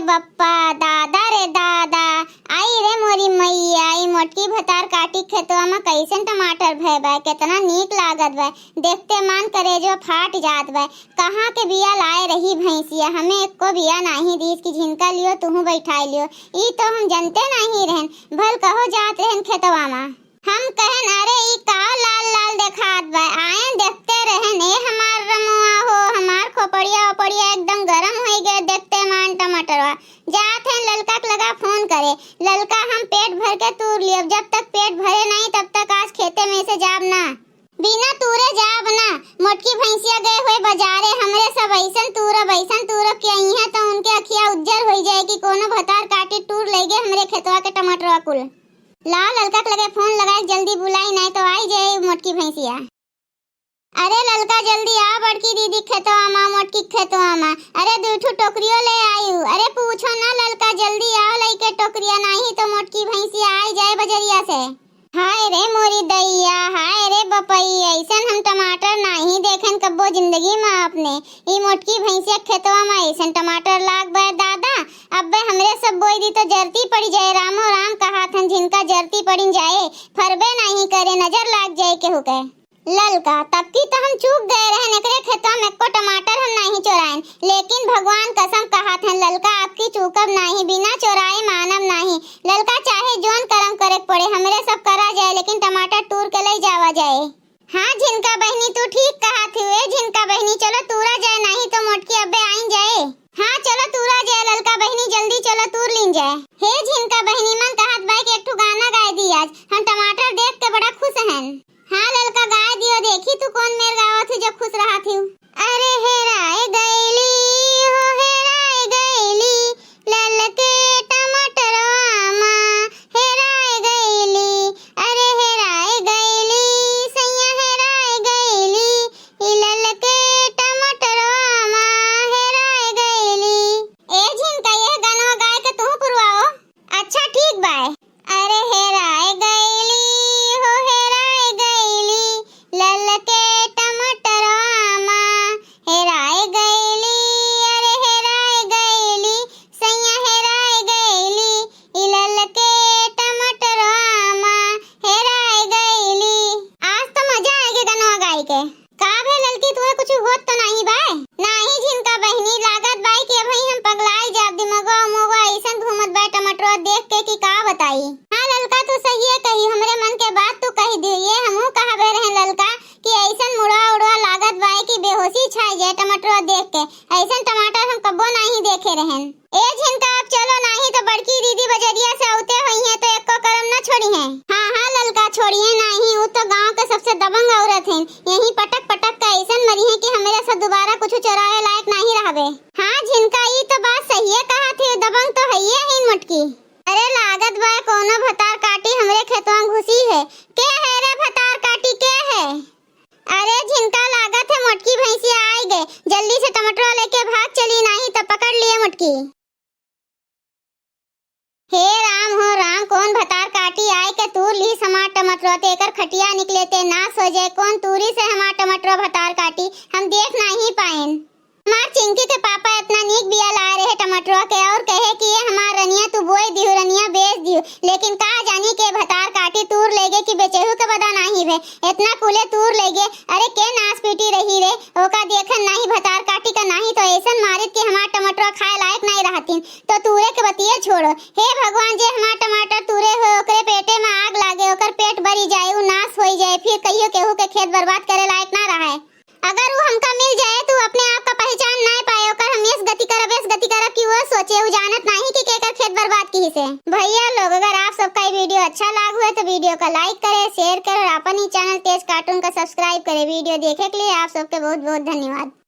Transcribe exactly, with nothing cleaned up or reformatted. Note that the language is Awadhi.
पप्पा, दादा रे दादा, आई रे मोरी मैया, ई मोटकी भतार काटी खेतवा मा कैसन टमाटर भय बा, केतना नीक लागत बा। देखते मान करेजवा फाट जात बा। कहाँ के बिया लाए रही भैंसिया, हमें एको बिया नाही दीस कि झिनका लियो, तुहू बैठाए लियो। ई तो हम जनते नाही रहन, भल कहो जात रहन खेतवा मा। हम कहन, "अरे, ई का लाल लाल देखात बा?" आयन देखते रहन, ए हमार रमुआ हो, हमार खोपड़िया ओपड़िया एकदम गरम होई गए देखते मान टमाटरवा। जात हैं ललका के लगा फोन करे, "ललका, हम पेट भर के तूर लियब, जब तक पेट भरे नहीं तब तक आज खेते में से जाब ना।" बिना तूरे जाब ना, मोटकी भैंसिया गए हुए बाजारे, हमरे सब ऐसन तूरब, ऐसन तूरब कि अइहें तो उनके अखिया उज्जर होई जाए कि कोनो भतार काटी टूर ले गए हमरे खेतवा के टमाटरवा कुल। लाओ ललका के लगे फोन लगाए, जल्दी बुलाई, नाहीं तो आई जाए मोटकी भैंसिया। अरे ललका, जल्दी आ बड़की दीदी खेतवा मा, मोटकी खेतवा मा। अरे दुई ठो टोकरियो ले आयु। अरे पूछो ना ललका, जल्दी आओ लइके टोकरिया, नाहीं तो मोटकी भैंसिया आई जाए बजरिया से। हाय रे मोरी दैया, हाय रे बपई, ऐसन हम टमाटर नाहीं देखेन कब्बो जिंदगी मा अपने। ई मोटकी भैंसिया खेतवा मा ऐसन टमाटर लाग बे दादा, अब्बे हमरे सब बोई दी तो जरती पड़ी जाए। रामो राम कहात हन, झिनका जरती पड़िन जाए, फरबे नाहीं करे, नजर लाग जाए केहू के। ललका, तब की तो हम चूक गए रहन, एकरे खेतवा में एको टमाटर हम नाहीं चोराएन, लेकिन भगवान कसम कहात हन ललका, अब की चूकब नाहीं, बिना चोराए मानब नाहीं। ललका, चाहे जोन करम करे के पड़े, हमरे सब करा जाए, लेकिन टमाटर तूर के लई जावा जाए। हाँ झिनका बहिनी, तू ठीक कहा थी। ए झिनका बहिनी, चलो तूरा जाए, नाहीं तो मोटकी अब्बे आइन जाए। हाँ चलो तूरा जाए ललका बहिनी, जल्दी चलो तूर लीन जाए। हे झिनका बहिनी, मन कहत बा कि एक ठो गाना गाए दी आज, हम टमाटर देख के बड़ा खुश हन। हाँ ललका गाए दियो, देखी तू कौन मेर गावत हू जो खुश रहत हू। अरे हेराए गईली हो, हेराए गईली, ललके टमाटरवा मा हेराए गईली। अरे हेराए गईली, सैया हेराए गईली, ई ललके टमाटरवा मा हेराए गईली। ए झिनका, यह गानवा गाए के तू पुरवाओ। अच्छा ठीक बाय। अरे हेराए गईली हो, हेराए गईली, ललके टमाटरवा मा हेराए गईली। अरे हेराए गईली, सैया हेराए गईली, ई ललके टमाटरवा मा हेराए गईली। आज तो मजा आएगी गनवा गाई के। का भे ललकी, तुहे कुछ होत तो नाहीं बाय? नाहीं झिनका बहिनी, लागत बाय कि अबहीं हम पगलाई जाब, दिमगवा उमगवा अइसन घूमत बाय टमाटरवा देख के कि का बताई। हाँ ललका, तू सहिए कही, हमरे मन के बात तू कही दी। ये हमहू कहबे रहन ललका कि अइसन मुड़वा उड़वा लागत बाय कि बेहोशी छाई जाए टमाटरवा देख के। अइसन टमाटर हम कब्बो नाहीं देखे रहन। ए झिनका, अब चलो, नाहीं तो बड़की दीदी बजरिया से अउते होइहें तो एको करम न छोड़िहें। हाँ, हाँ ललका, छोड़िहें नाहीं, उ तो गाँव के सबसे दबंग औरत हैं। यहीं पटक पटक के अइसन मरिहें कि हमरे से दुबारा कुछ चोरावे लायक नाहीं रहबे। हाँ झिनका, ई तो बात सहिए कहा थी, दबंग तो हइये ही मोटकी। अरे लागत बा कोनो भतार काटी हमरे खेतवा में घुसी है। के है रे भतार काटी, के है? अरे झिनका, लागत है मोटकी भैंसिया आइ गए, जल्दी से टमाटरवा लेके भाग चली, नाहीं तो पकड़ लिए मोटकी। हे राम हो राम, कौन भतार काटी आइ के तूर ली हमार टमाटरवा, ते एकर खटिया निकले ते नाश हो जाए, कौन तूरी से हमार टमाटरवा भतार काटी, हम देख नाहीं पाएन। हमार चिंकी के पापा इतना नीक बिया लाए रहे टमाटरवा के और कहे कि ये हमार रनिया तू बोई दिहु, रनिया बेच दिहु, लेकिन का जानी के भतार काटी तूर लेगे कि बेचेहू के बदा नाहीं भे, इतना कुले तूर लेगे। अरे के नास पीटी रही रे, ओका देखन नाहीं भतार काटी का, नाहीं तो ऐसन मारित कि हमार टमाटरवा खाए लायक नाहीं रहतीन। तो तूरे के बतिये छोड़ो। हे भगवान, जे हमार टमाटर तूरे हो ओकरे पेटे में आग लागे, ओकर पेट बरी जाए, उ नास होई जाए, फिर कहियो केहू के खेत बर्बाद करे लायक ना रहे। अगर उ हमका मिल जाए तो अपने आप का पहचान नाय पाए, ओकर हम एस गति करब, एस गति करब कि वो सोचे, उ जानत नाहीं कि केकर खेत बर्बाद किहिसे। भैया लोग, अगर आप सबका ये वीडियो अच्छा लाग हुए तो वीडियो का लाइक करें, शेयर करें और अपन ही चैनल तेज कार्टून का सब्सक्राइब करें। वीडियो देखे के लिए आप सबके बहुत बहुत धन्यवाद।